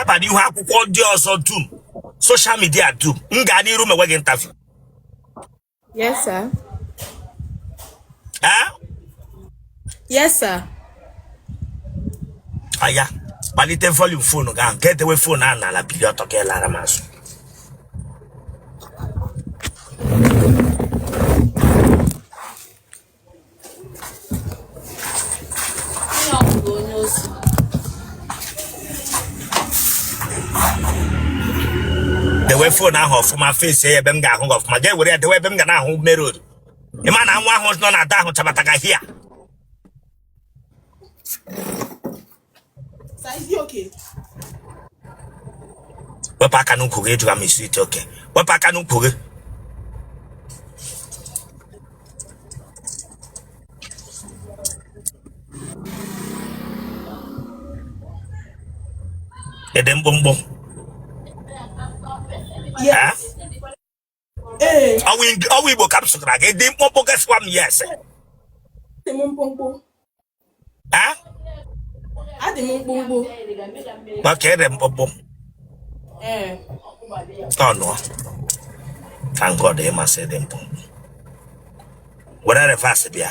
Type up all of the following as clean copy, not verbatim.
aba n'ihu akwụkwọ ndị ọzọ dum, social media dum, m gaa n'iru mewe gị interview? Yes, sir. Eh? Yes, sir. Aya, kpalite volume phone gị ahụ, ka edewe phone ahụ n'ala, bilie ọtọ ka ị lara m azụ. Dewe phone ahụ ọfụma, face ya ebe m ga-ahụ gị ọfụma. Jee were ya dewe ebe m ga na-ahụ main road. Ị ma na anwụ ahụ nọ na ada ahụ chabataga hia. Sir, is it okay? Wepụ aka n'ukwu gị. Ịjụga m isi ite oke. Wepụ aka n'ukwu gị. Ị dị mkpụmkpụ? Yes. Ee. Ọ wụ Igbo ka m sụgara gị. Dị mkpụmkpụ, gị sịkwa m yes. Adị m mkpụmkpụ. Adị m mkpụmkpụ. Maka ị dị mkpụmkpụ. Ee. Tọnụọ. Thank God ị ma sị dị mkpụmkpụ. Were reverse bịa.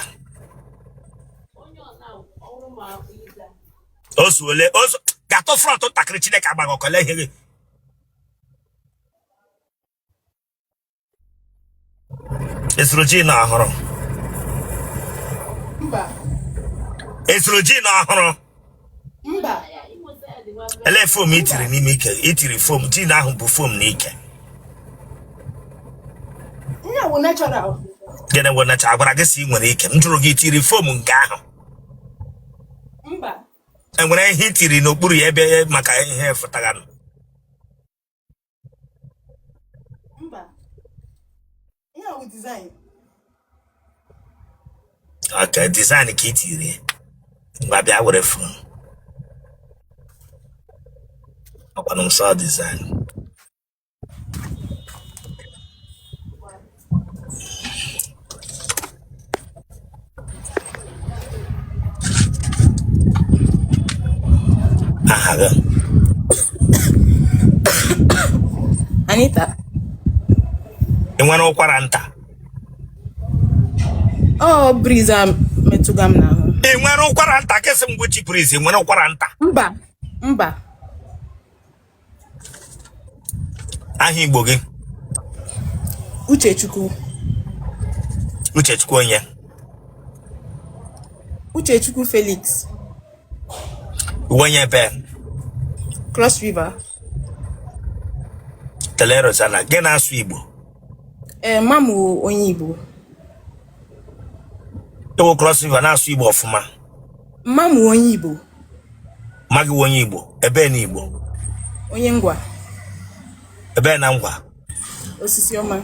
O zuole ozu gatụ front ntakịrị. Chineke agbaghị ọkọle ihe gị. Ị zụrụ jean ọhụrụ? Mba. Ị zụrụ jean ọhụrụ? Mba. Elee foam i tiri n'ime ike? I tiri foam, jean ahụ bụ foam n'ike. Ihe wụ natural. Gịnị wụ natural? Agwara gị sị ị nwere ike. M jụrụ gị, tiri foam nke ahụ? Mba. Enwere ihe i tiri n'okpuru ya ebe maka ihe fụtara? Mba. Ihe a wụ design. Okay, design ka i tiri. Ngwa, bịa were phone. Ọkwanụ nsọ design. Aha gị? Anita. Ị nwere ụkwara nta? Ọ breeze a metụga m n'ahụ. Ị nwere ụkwara nta? Kesị m gbuchi breeze. Ị nwere ụkwara nta? Mba, mba. Aha Igbo gị? Uchechukwu. Uchechukwu onye? Uchechukwu Felix. Ị wụ onye ebe? Cross River. Tele Rosanna, gị na-asụ Igbo? Ee, mma m wụ onye Igbo. Ị wụ Cross River na-asụ Igbo ọfụma? Mma m wụ onye Igbo. Mma gị wụ onye Igbo, ebee na Igbo? Onye Ngwa. Ebee na Ngwa? Osisiọma.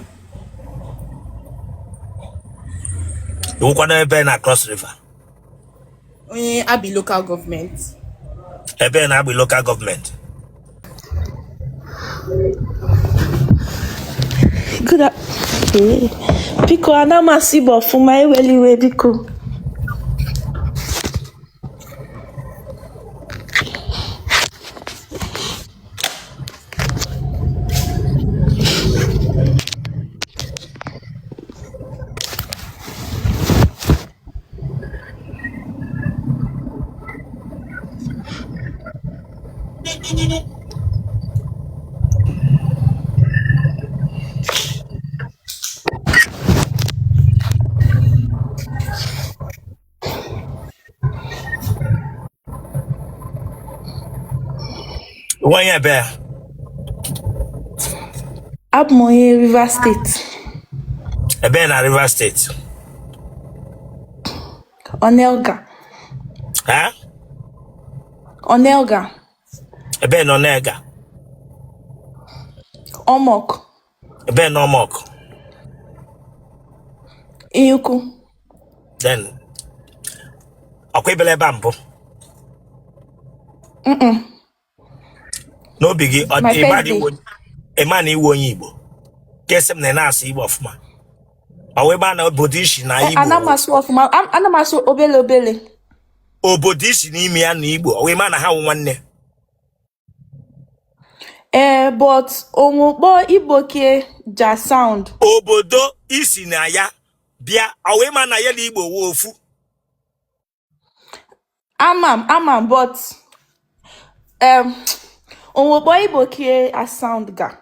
Ị wụkwanụ ebe na Cross River? Onye Abi Local Government. Ebee na Abi Local Government? Good Ee. Biko, ana m asụ Igbo ọfụma, ewela iwe biko. Onye ebe? Abụ m onye Rivers State. Ebee na Rivers State? Onelga. Eh? Onelga. Ebee na Onelga? Omok. Ebee na Omok? Iyukwu. Then ọkwa ị bịala ebe a mbụ? N'obi gị, ọ My dị ịma first day. ị ma na ị wụ onye Igbo, ka ị sị m na ị na-asụ Igbo ọfụma, ọ wụ ebe a na obodo i si na Igbo? Ana m asụ ọfụma. Ana m asụ obele obele. Obodo i si n'ime ya na Igbo, ọ wụ ịma na ha wụ nwanne? Ee, but onwukpo Igbo ke ja sound. Obodo i si na ya bịa, ọ wee ma na ya na Igbo wụ ofu. Ama m, ama m, but onwukpo Igbo ke a sound ga.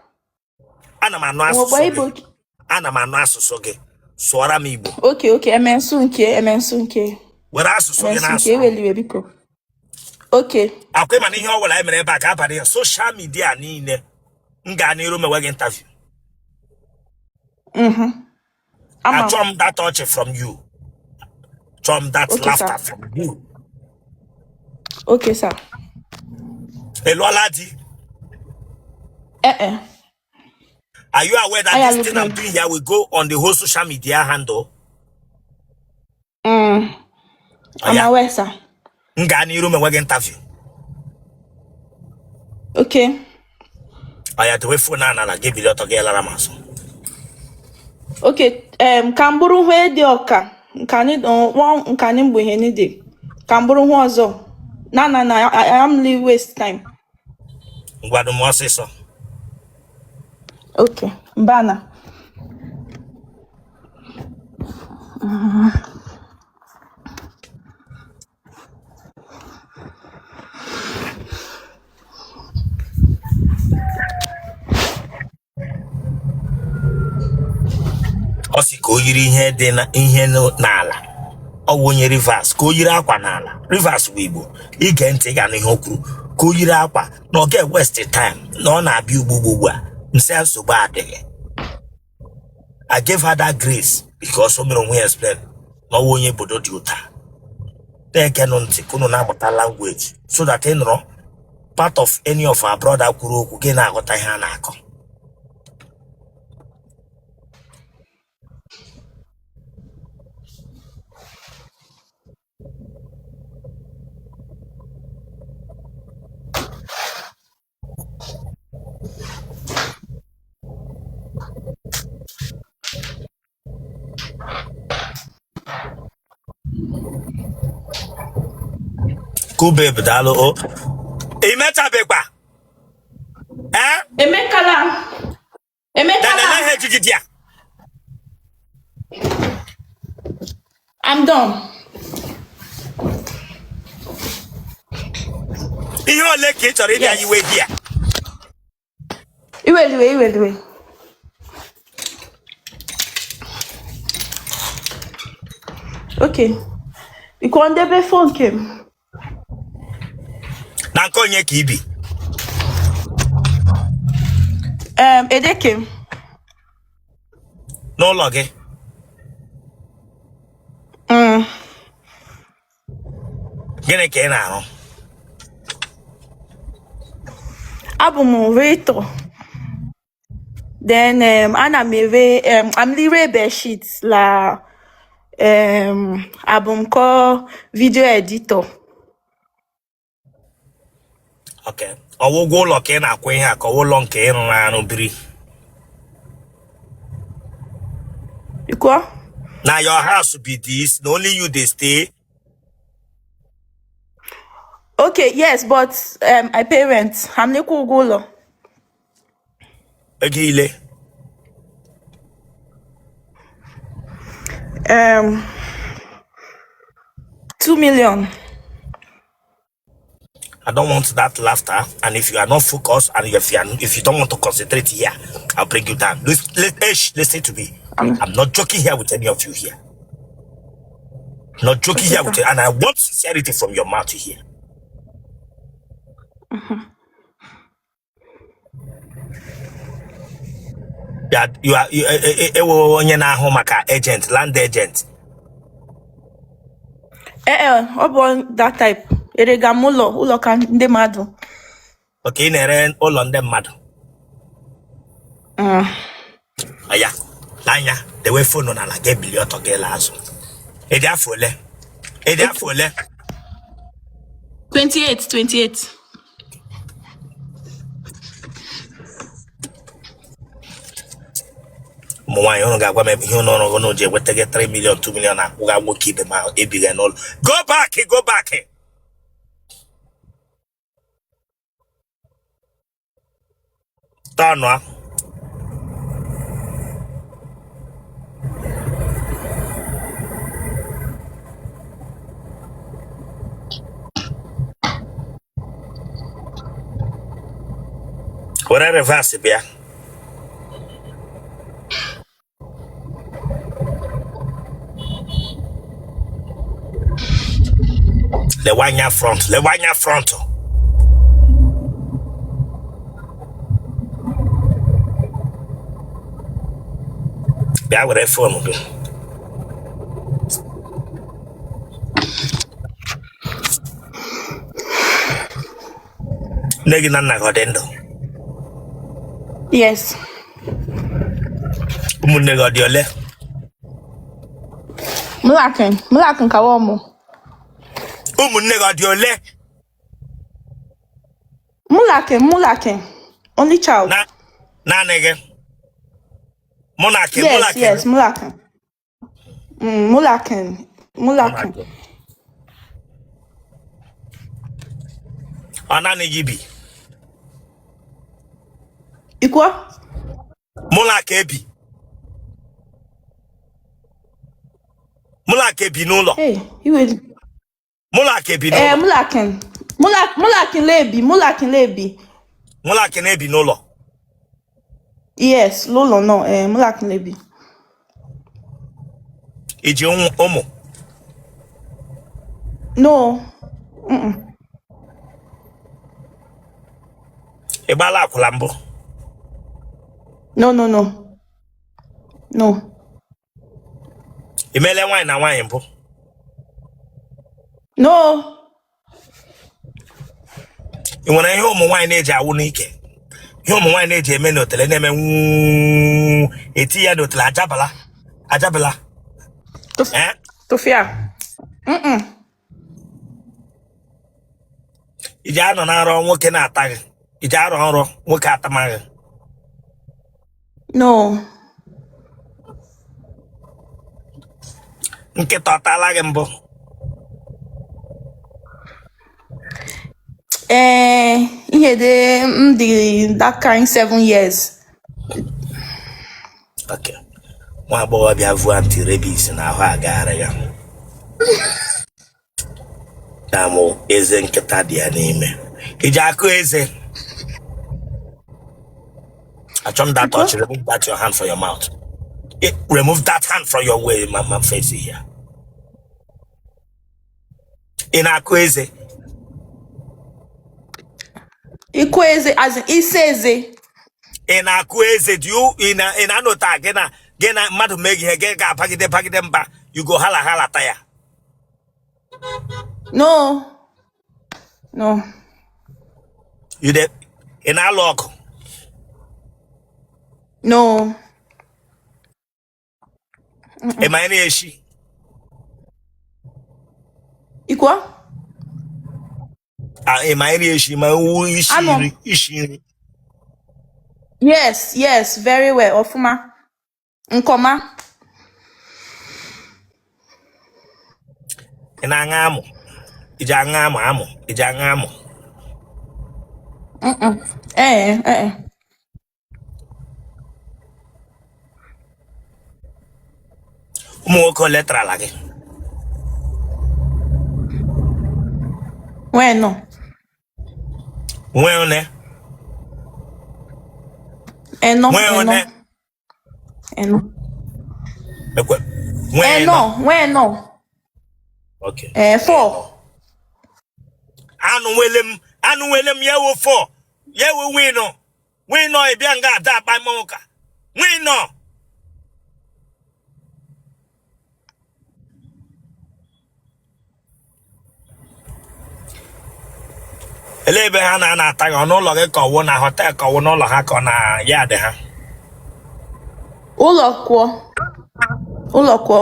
Ana m anụ Onwukpo asụsụ gị. Igbo ke. Ana m anụ asụsụ gị. Sụọra m Igbo. Okay, okay, emensu nke, emensu nke. Were asụsụ gị Emensu nke na-asụ. eweliwe biko. Okay. Akwa ịma na ihe ọ bụla anyị mere ebe a ga-abalị ya social media niile m gaa n'iru mewe gị interview. Ama m. Achọ m that touch from you. Chọọ m that Okay, laughter sir. from you. Okay, sir. Ị lụọla di? Eh eh. Are you aware that Aya this thing I'm looking. doing here will go on the whole social media handle? I'm Yeah. aware, sir. M gaa n'iru mewe gị interview. Okay. Oya, dewe phone a n'ala gị bili ọtọ gị lara m azụ. Okay. Ka m bụrụ hụ dị ọka nke anyị nwa nke anyị mgbe ihe dị ka m bụrụ hụ ọzọ na na na I am li waste time. Ngwado m ọsịsọ. Okay. Mbana. Ọ sị ka o yiri ihe dị na ihe n'ala. Ọ wụ onye Rivers ka o yiri akwa n'ala. Rivers bụ Igbo. Ige ntị ị ga-anụ ihe o kwuru. Ka o yiri akwa na ọ ga-waste time na ọ na-abịa ugbu ugbu a. M sị ya nsogbu adịghị. I gave her that grace because o mere onwe ya explain na ọ wụ onye obodo dị ụta. Na-egenụ ntị ka unu na-amụta language so that ị nọrọ part of any of our brother kwuru okwu gị na-aghọta ihe a na-akọ. Kube daalụ o. Ị mechabekwa? Eh? Emekala. Emekala. Dana ihe ejiji dị a. I'm done. Ihe ole ka ị chọrọ ịbịa Yes. yiwe di a? Iweliwe, iweliwe. Okay. Iko ndebe phone kem. Na nke onye ka i bi? Edekem. N'ụlọ gị? Gịnị ka ị na-arụ? Abụ m realtor. Then ana m ere I'm lire bedsheet la abụ m kọ video editor. Okay. Ọ wụ ụgwọ ụlọ ka ị na-akwụ ihe a ka ọ wụ ụlọ nke ị rụrụ arụ biri? Ikwo? Na your house be this, na only you dey stay? Okay, yes, but my parents, I'm n'ịkwụ ụgwọ ụlọ. Ego ile? 2 million. I don't want that laughter. And if you are not focused and if you don't want to concentrate here, I'll bring you down. Listen to me. I'm not joking here with any of you here. Not joking here with you. And I want sincerity from your mouth here. You are you ewe onye na-ahụ maka agent, land agent. Ee, ọ bụ that type. Erega m ụlọ, ụlọ ka ndị mmadụ. Okay, ị na-ere ụlọ ndị mmadụ. Aya, n'anya, dewe phone n'ala gị ebili ọtọ gị laa azụ. Ị dị afọ ole? Ị dị afọ ole? 28, 28. Ụmụ nwaanyị ụnụ ga-agwa m ihe ụnụ ọrụ ụnụ ji enweta gị 3 million 2 million akwụga nwoke ibe ma ebighị n'ụlọ. Go back, go back. Tọnụọ. Were reverse bịa. Lewe anya front, lewe anya front. Bịa were phone gị. Nne gị na nna gị ọ dị ndụ? Yes. Ụmụnne gị ọ dị ole? Mulakin. Mulakin ka wọ mụ. Ụmụnne gị ọ dị ole? Mulakin, Mulakin. Only child. Na naanị gị? Mụ na Yes, Mulakin. yes, Mulakin. Mulakin. Mulakin. Ọ naanị gị bi? Ikwo? Mụ na ka ebi. Mụ na ka ebi n'ụlọ. Hey, iwe. Mụ na ka ebi Eh, n'ụlọ. Mulakin. Mulakin lebi, Mulakin lebi. Mụ na ka na-ebi n'ụlọ. Yes, lolo no, eh, Mulakin lebi. I ji ụmụ? No. Ị gbaala akwụla mbụ? No, no, no. No. Ị meela nwaanyị na nwaanyị mbụ? No. Ị nwere ihe ụmụ nwaanyị na-eji awụ n'ike? Ihe ụmụ nwaanyị na-eji eme n'otele na-eme nwuu, eti ya n'otele ajabala ajabala. Eh? Tufia. I ji anọ na nrọ nwoke na-ata gị? I ji arọ nrọ nwoke atama gị? No. Nkịta ọ taala gị mbụ? Eh, ihe dị m dị that kind 7 years. Okay. Nwa agbọghọbịa vu anti-rabies n'ahụ agagharị ya. Damụ eze nkịta dị ya n'ime. I ji akụ eze? Achọ m that touch. Remove that your hand from your mouth. Remove that hand from your way, my, my face here. Ị na-akụ eze? Ịkụ eze, as in ise eze. Ị na-akụ eze? Do you ị na ị na-anọta gị na mmadụ mee gị ihe gị ga-abagide bagide mba, you go hala hala ta ya? No. No. You dey ị na-alụ ọgụ? No. Ị ma ị na-eshi? Ikwa? Ah, ị ma ị na-eshi ma wu isi Anọ. nri isi nri? Yes, yes, very well. Ọfụma. Nkọma. Ị na-aṅụ amụ? Ị ji aṅụ amụ amụ? Ị ji aṅụ amụ? Eh, eh. Ụmụ nwoke ole tarala gị? Nwee nọ. Nwee one? Enọ, Nwee enọ. one? Enọ. Ekwe. Nwee Enọ, nọ. nwee nọ. Okay. Eh, four. Anụ nwele m, anụ nwele m ya wo four. Ya wo wino. Wino ị bịa nga ada akpa ime ụka. Wino. Elee ebe ha na-ana ata gị? Ọ n'ụlọ gị ka ọ wụ na hotel ka ọ wụ n'ụlọ ha ka ọ na yard ha? Ụlọ kwụọ. Ụlọ kwụọ,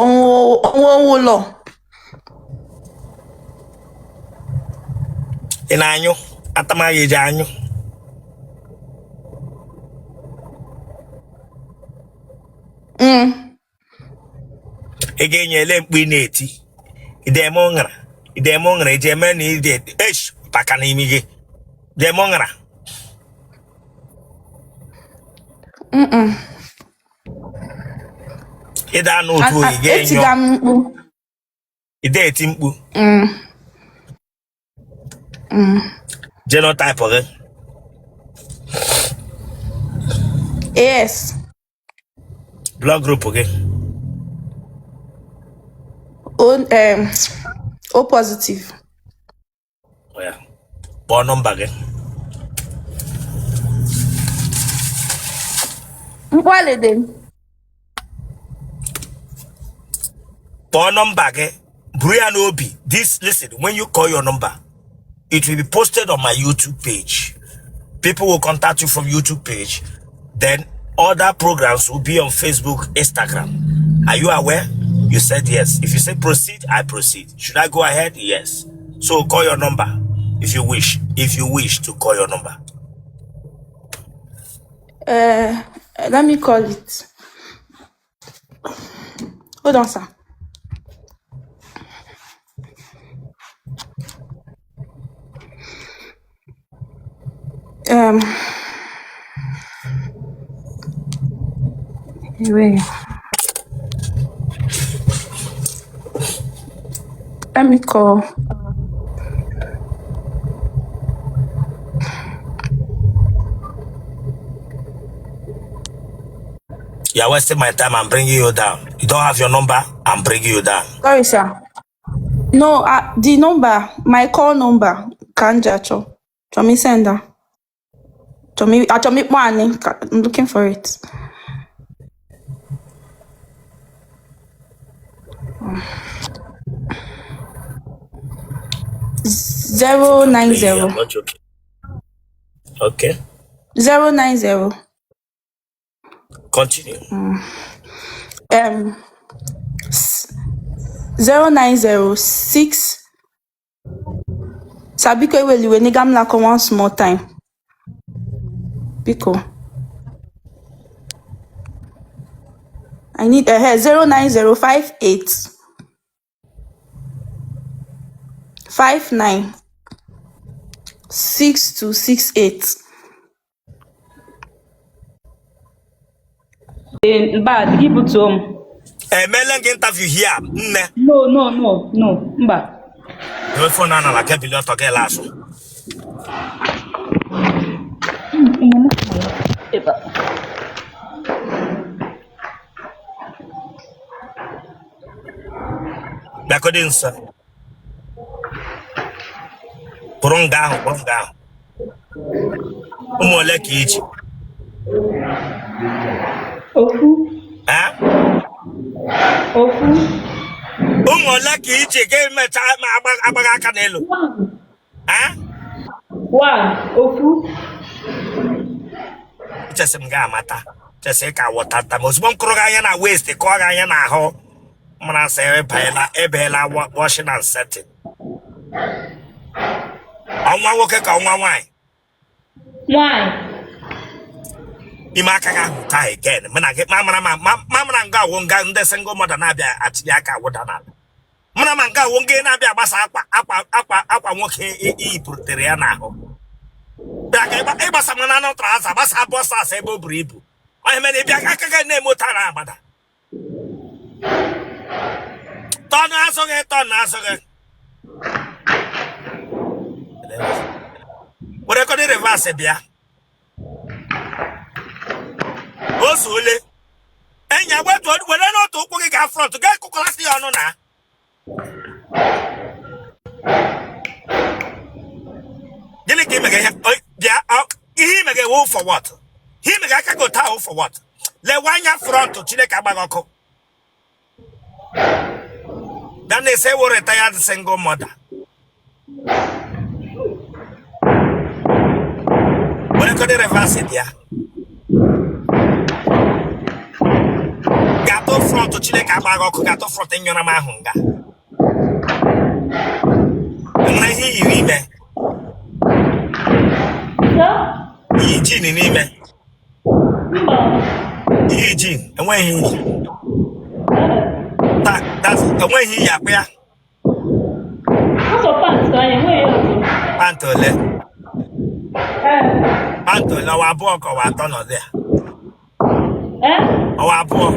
onwe ụlọ. Ị na-anyụ? Atamaghị eji anyụ. Ị ga-enye ele mkpu ị na-eti. Ị dị-eme ụṅara. Ị dị-eme ụṅara. Ị ji eme na ị dị esh paka n'imi gị. Dị eme ụṅara. Mm-mm. Ịda anụ otu oyi ga-enyo. Etiga m mkpu. Ị eti mkpu. Mm. Genotype gị? AS. Blood group gị? O, O positive. Ya. Kpọọ nọmba gị. Mkpalede. Kpọọ nọmba gị, buru ya n'obi. This, listen, when you call your number, it will be posted on my YouTube page. People will contact you from YouTube page. Then other programs will be on Facebook, Instagram. Are you aware? You said yes. If you say proceed, I proceed. Should I go ahead? Yes. So call your number if you wish. If you wish to call your number. Let me call it. Hold on, sir. Wait. Let me call. You are wasting my time. I'm bringing you down. You don't have your number. I'm bringing you down. Sorry, sir. No, the number, my call number, Kanja cho. Chomi sender. Chomi, Chomi one. I'm looking for it. Zero I'm nine playing. zero I'm not joking. Okay. 090. Continue. 0906. Sabiko eweliwe nigga m lako one small time. Biko. I need a hair 09058 59 6268. Bad, gị butuo m. Emele gị interview here, nne. No, no, no, no, mba. Ewe phone na ala gị bili ọtọ gị la azụ. Ebe a. Bịakọdị nso. Pụrụ nga ahụ, pụrụ nga ahụ. Ụmụ ole ka iji? Ofu. Eh? Ofu. Ụmụ ole ka iji ga-emecha ma agbaghị aka n'elu? One. Eh? One. Ofu. Chesi m ga-amata. Chesi ka wọtata ma ozugbo m kụrụ gị anya na waist, kụọ gị anya n'ahụ, mara sị ebeela ebeela washing and setting. Ọnwa nwoke ka ọnwa nwaanyị? Nwanyị. Ime aka gị ahụ taa again, mụ na gị ma mara ma ma mara nga awụ nga ndị single mother na-abịa atinye aka awụda n'ala. Mara ma nga awụ nga na-abịa agbasa akwa akwa akwa akwa nwoke iyipụrutere ya n'ahụ. Bịa ka ịgbasa m na anụ trouser, gbasa boxers ebe o buru ibu. Onye mere ịbịa aka gị na-eme otu a na-agbada. Tọnụ azụ gị, tọnụ azụ gị. Were kọdị reverse bịa. O zuole. Enya wetu were n'otu ụkwụ gị gaa front, gaa kụkọlasị ya ọnụ na. Gịnị ka imega ihe? Bịa, ihe imega wụ for what? Ihe imega aka gị otu ahụ for what? Lewe anya front, Chineke agbaghị ọkụ. Bịa na-ese wụ retired single mother. Were kọdị reverse bịa. Gatụ front, Chineke agbaghị ọkụ, gatụ front nyụrụ m ahụ nga. Enwere ihe iyiri ime? Sir? Iyi jean n'ime? Mba. Iyi jean, enweghị iyi. Enweghị iyi akpụ ya. Ọsọ pant ka anyị enweghị ọzọ. Pant ole? Ee. Pant ole? Ọwa abụọ ka ọwa atọ nọ ya? Eh? Ọwa abụọ.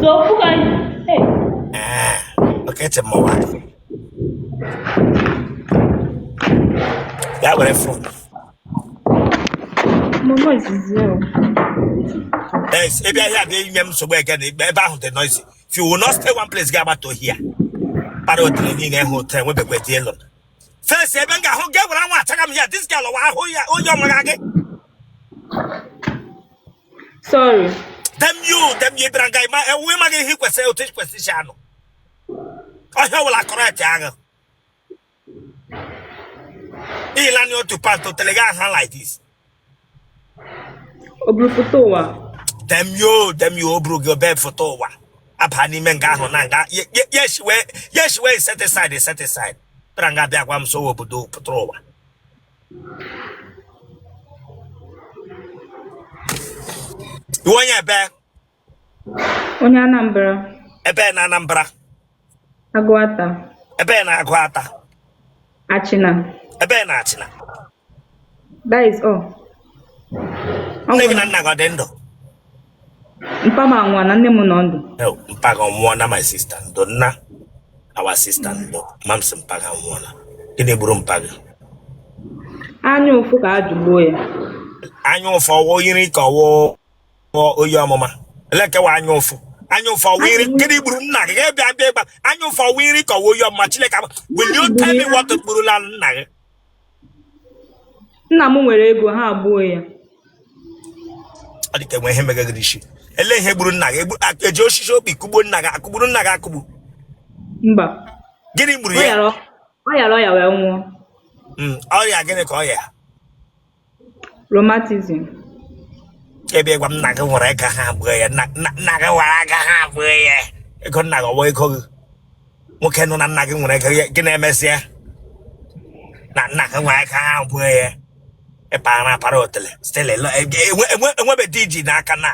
So ofu ka anyị. Hey. Ee, okay, eche m ọwa atọ. Bịa were phone. Mo noise is zero. Yes, ebe ahịa bịa inye m nsogbu again, ebe ahụ dị noisy. If you will not stay one place, ga-agbata ohi ya. Kpara otele niile hụ ụtọ enwebekwa dị elu. First, ebe m ga-ahụ ga ewere nwa achaga m ya, this girl ọwa ahụ ya onye ọmaga gị. Sorry. Dem you, dem you bịara nga ịma ewu ịmaghị ihe kwesịrị otu kwesịrị isi anụ. Ọhịa ọbụla correct agha. Iyila ni otu pant otele ga aha like this. O buru foto ụwa. Dem you, dem you o buru gị obe foto ụwa. Aba n'ime nga ahụ na nga yes wee set aside set aside. Bịara nga bịa gwa m so obodo pụtara ụwa. Iwe onye ebe? Onye Anambra. Ebe na Anambra. Agụata. Ebe na Agụata. Achịna. Ebe na Achịna. That is all. Nne gị na nna gị ọ dị ndụ? Mpa m anwụọ na nne m nọ ndụ. Mpa gị ọnwụọna, my sister ndo nna. Our sister ndo. Mamsị mpa gị anwụọna. Gịnị gburu mpa gị? Anya ụfụ ka a jụgbuo ya. Anya ụfụ ọwụ yiri ka ọwụ oyi ọmụma. Ele nke wa anya ụfụ. Anya ụfụ ọwụ yiri gịnị gburu nna gị? Ga bịa bịa ịgba. Anya ụfụ ọwụ yiri ka ọwụ oyi ọmụma. Chineke ama. Will you tell me what gburula nna gị? Nna m nwere ego ha agbuo ya. Ọ dị ka enwe ihe megagịrị isi. Ele ihe gburu nna gị? Eji osisi okpi kụgbuo nna gị? Akụgburu nna gị akụgbu? Mba. Gịnị gburu ya? Ọ yara ọya wee nwụọ. Ọrịa gịnị ka ọ ya? Rheumatism. Ebe gwa m nna gị nwere ego ha abụọ ya. Nna gị nwere ego ha abụọ ya. Ego nna gị ọwa ego gị. Nwoke nọ na nna gị nwere ego gị na-emesịa. Na nna gị nwere ego ha abụọ ya. Ịpara apara otele. Still enwebe di ji n'aka na.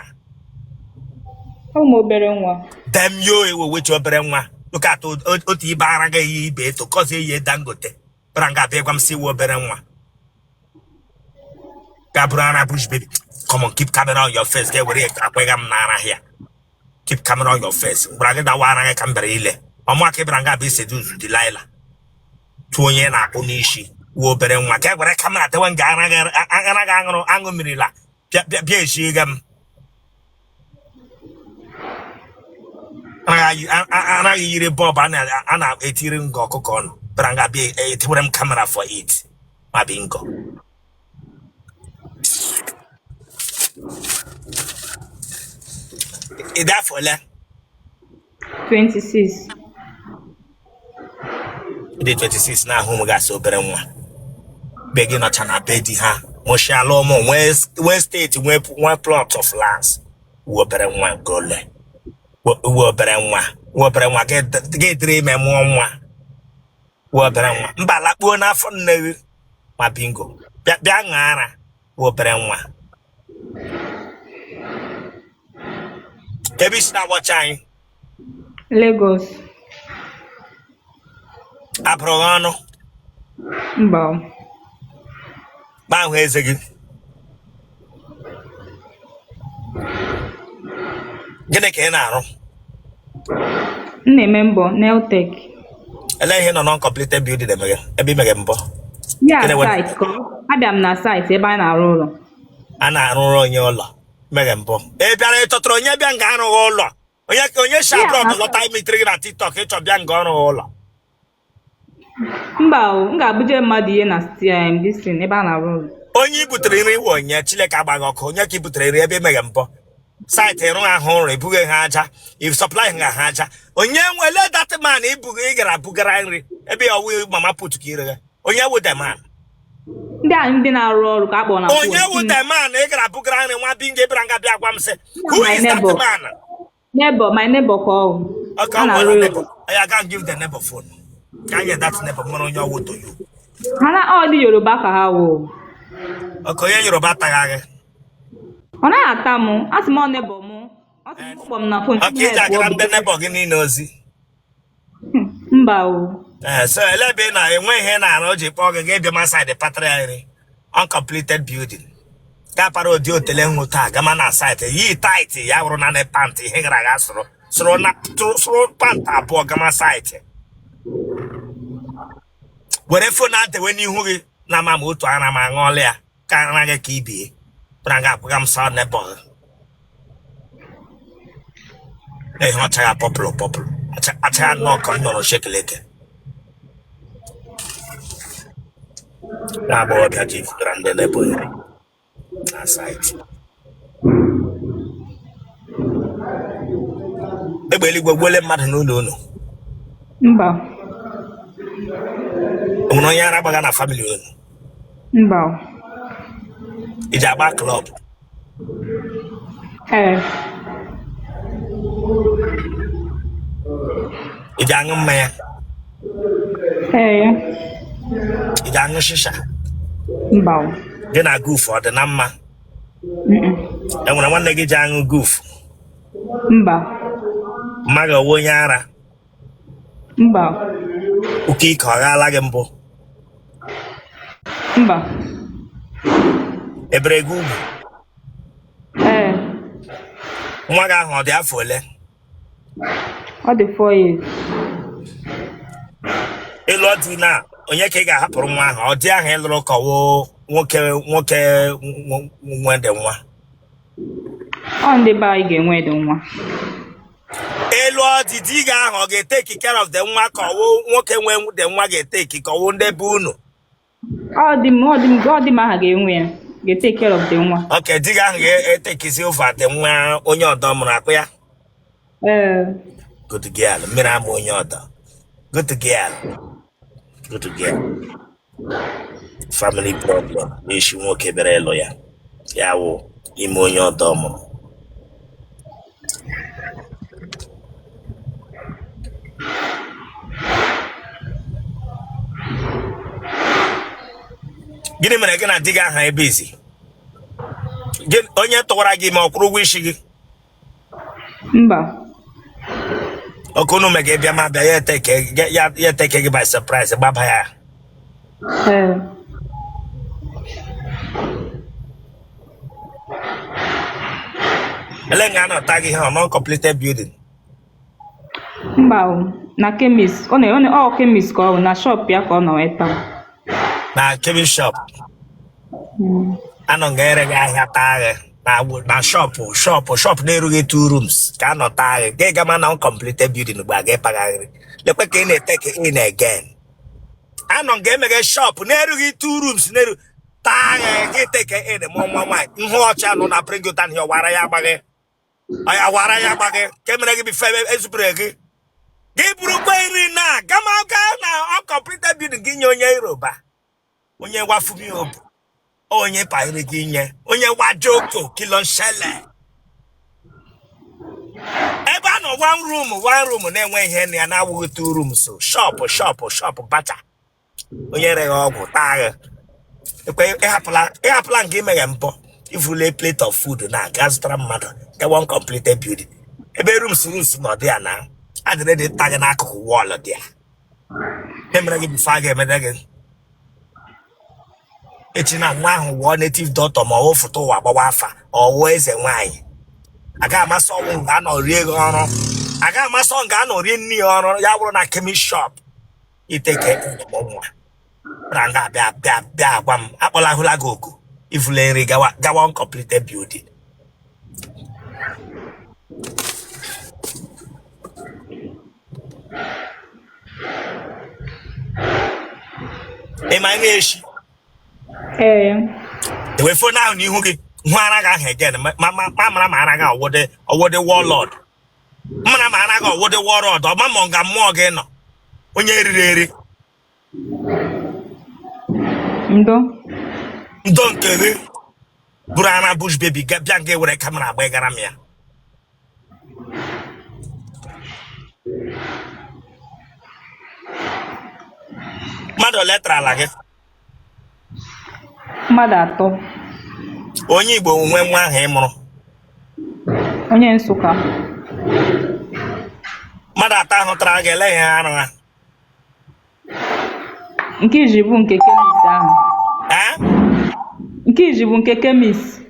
Ọ bụ obere nwa. Dem yo ewe wechi obere nwa. Look at otu ibe ara gị eyi ibe eto kọzi eyi Dangote. Bara nga abịa gwa m si iwe obere nwa. Ga bụrụ ara bush baby. Come on, keep camera on your face. Ga were akwega m n'ara here. Keep camera on your face. Gwara gị dawa ara gị ka m bịara ile. Ọmụaka ịbịara nga abịa seduce Delilah. Tụ onye na-akpụ n'isi wuo obere nwa. Ka gwere camera tewe nga ara gị aṅụrụ aṅụ mirila. Bịa bịa bịa eshi ga m. Anaghị yiri bulb a na-etiri nga ọkụkọ ọnụ. Bịara nga bịa etiwere m camera for it. Ma bingo. Ị dị afọ ole? 26. Ị dị 26 na-ahụ ụmụ gị asị obere nwa. Be gị nọcha na be di ha. Mụchiala ụmụ nwee steeti nwee plot of lands. Wuo obere nwa nke ole? Wuo obere nwa. Wuo obere nwa gị dịrị ime mụọ nwa. Wuo obere nwa. Mba lakpuo n'afọ nne gị. Ma bingo. Bịa bịa ṅaa ara. Wuo obere nwa. Ebe isi na-awọcha anyị. Lagos. Abụrụ gị ọnụ. Mba. Ma ahụ eze gị. Gịnị ka ị na-arụ? M na-eme mbọ nail tech. Ele ihe nọ non-completed building emeghe ebe imeghe mbọ? Ya site ka abịa m na site ebe a na-arụ ụlọ. A na-arụrụ onye ụlọ meghe mbọ. Ị bịara ịchọtara onye bịa nga arụghị ụlọ. Onye onye si abroad lọta imitiri gị na TikTok ịchọ bịa nga ọrụghị ụlọ. Mba o, m ga-abuje mmadụ ihe na this thing ebe a na-arụ ụlọ. Onye i butere nri wụ onye Chineke agbaghị ọkụ. Onye ka i butere nri ebe imeghe mbọ. Site ịrụ ahụ ụlọ ebughị ha aja. If supply ha aja. Onye nwele that man ibughị ị gara bugara nri ebe ọwụ mama put ka ire. Onye wụ the man? Ndị a ndị na-arụ ọrụ ka a kpọrọ na phone. Onye wụ the man ị gara bugara nri nwa bingo ịbịara nga bịa gwa m sị who is that man? Neighbor, my neighbor ka ọ wụ. Okay, well, neighbor. I can't give the neighbor phone. Can you that neighbor mara onye ọwụ to you? Ha na ọ ndị Yoruba ka ha wụ. Okay, onye Yoruba tagha gị. Ọ naghị ata m, asị m ọ neighbor mụ. Ọ sị m kpọ m na phone. Okay, iji agara ndị neighbor gị niile ozi. Mba o. So ele ebe ị na-enwe ihe na-arụ o ji kpọọ gị ga bịa ma side patara ya nri. Uncompleted building. Ga-apara ụdị otele nhụ taa gama na site yi tight ya wụrụ naanị pant ihe gara aga sụrụ sụrụ na sụrụ pant abụọ gama site were phone adewe n'ihu gị na ama m otu ara ma aṅụọla ya ka ara gị ka ibie bụra ga akwụga m sa neighbour gị ihe ọchagha purple purple achagha nnọọ ka m nọrọ shekeleke na agbọghọbịa ji fugara ndị neighbour ya na site egbe eluigwe gbuole mmadụ n'ụlọ unu? Mba. O nwere onye ara gbaga na family unu? Mba. Iji agba club? Ee. Iji aṅụ mmanya? Ee. Iji aṅụ shisha? Mba. Gị na goof ọ dị na mma? E nwere nwanne gị ji aṅụ goof? Mba. Mma gị ọ wụ onye ara? Mba. Oke ike ọ ghaala gị mbụ? Mba. Ebere gị ugwu? Ee. Nwa gị ahụ ọ dị afọ ole? Ọ dị 4 years. Ị lụọ di na onye ka ị ga-ahapụrụ nwa ahụ? Ọ di ahụ ị lụrụ ka ọ wụ nwoke nwoke nwe dị nwa? Ọ ndị be anyị ga-enwe dị nwa. Ị lụọ di, di gị ahụ ọ ga-etake care of the nwa ka ọ wụ nwoke nwe the nwa ga-etake ka ọ wụ ndị be unu? Ọ di m ọ di m ọ di m aha ga-enwe ya ga-etake care of the nwa. Okay, di gị ahụ ga-etakezi over the nwa onye ọdọ mụrụ akpụ ya? Ee. Good girl, mmiri ama onye ọdọ. Good girl, good girl. Family problem n'isi nwoke bịara ịlụ ya, ya wụ ime onye ọdọ mụrụ. Gịnị mere gị na di gị ahụ ebe izi? Onye tụwara gị ime ọ kwụrụ ụgwọ isi gị? Mba. Okay, unu mega bịa ma bịa ya etake ya etake gị by surprise gbaba ya? Ee. Ele nga a nọ taa gị ihe ọ uncompleted building? Mba o, na chemist. Ọ na ọ na ọ chemist ka ọ bụ na shop ya ka ọ nọ wee taa m. Na chemist shop? Anọ nga ere gị ahịa taa gị na shop shop shop na-erughị two rooms ka a nọ taa gị gị gama na uncompleted building ugbu a ga ịpagharị lekwe ka ị na-etake in again. Anọ nga emeghe shop na-erughị two rooms na-eru taa gị gị take in mụọ nwa nwaanyị nhụ ọcha nọ na bring you down here wara ya agbaghị awara ya agbaghị ka emere gị before ezupụrụ gị gị burukwa iri na gama gaa na uncompleted building gị nye onye Yoruba onye wafumi obu onye pahiri gị nye onye wajoko kilonshele ebe a nọ one room one room na-enwe ihe na ya na-awụghị two rooms so shop shop shop bacha onye reghị ọgwụ taa gị ekwe ịhapụla nke imeghe mbọ ivurule plate of food na ga zụtara mmadụ gawa uncompleted building ebe rooms rooms nọ dị ya na adịrị dị ta gị n'akụkụ wall dị ya emere gị before a ga-emere gị echi na nwa ahụ wụọ native doctor ma ọ wụ foto ụwa gbawa afa ọ wụọ eze nwaanyị aga amasị ọnwụ nga anọ rie gị ọrụ aga amasị ọ nga anọ rie nne ya ọrụ ya bụrụ na chemist shop iteke nwa bịara nga bịa bịa bịa agwa m akpọlahụla gị oku ivule nri gawa gawa uncompleted building. Ị ma ihe echi? Ee. Dewe phone ahụ n'ihu gị hụ ara gị ahụ again ma ma ma mara ma ara gị ọwụdị ọwụdị warlord mara ma ara gị ọwụdị warlord ọma ma nga mmụọ gị nọ onye riri eri. Ndo. Ndo nke gị bụrụ ara bush baby bịa nga were camera agba gara m ya. Mmadụ ole tarala gị? Mmadụ atọ. Onye Igbo nwe nwa ahụ ị mụrụ? Onye Nsụka. Mmadụ atọ ahụ tara gị ele ihe arụ ha? Nke izizi bụ nke chemist ahụ. Ee? Nke izizi bụ nke chemist.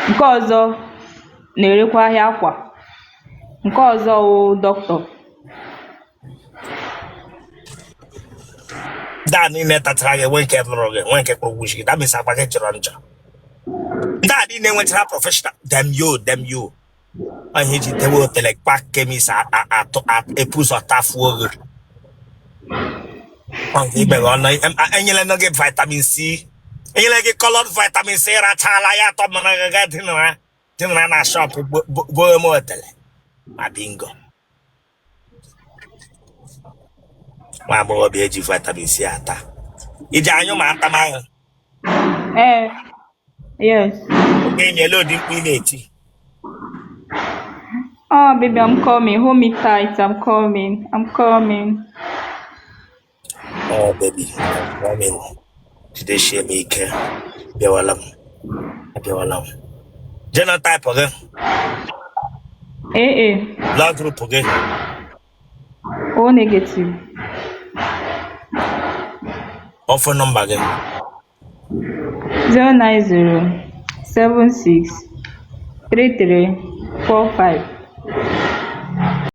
Nke ọzọ na-erekwa ahịa akwa. Nke ọzọ wụ dọkịta. Ndị a niile tachara gị, nwee nke nụrụ gị, nwee nke kwụrụ ụgwọ isi gị, that means agwa gị jọrọ njọ. Ndị a niile nwechara professional, damn you, damn you. Ihe iji dewe otele kpa chemist atụ epu ụzọ tafuo gị. Ibe gị ọnụ enyela gị vitamin C, enyela gị colored vitamin C, rachala ya atọ mara gị ga dinara dinara na shop bowe m otele ma bingo. Nwa agbọghọbịa eji vitamin C ata iji anyụ ma ata m ahụ. Ee, yes. Oge enyela ụdị mkpu ị na-eti. Oh, baby, I'm coming. Hold me tight. I'm coming. I'm coming. Oh, baby, I'm coming. Jidesie m ike. Abịawala m. Abịawala m. Genotype gị? AA. Blood group gị? O negative. Phone number gị? 090 76 33 45.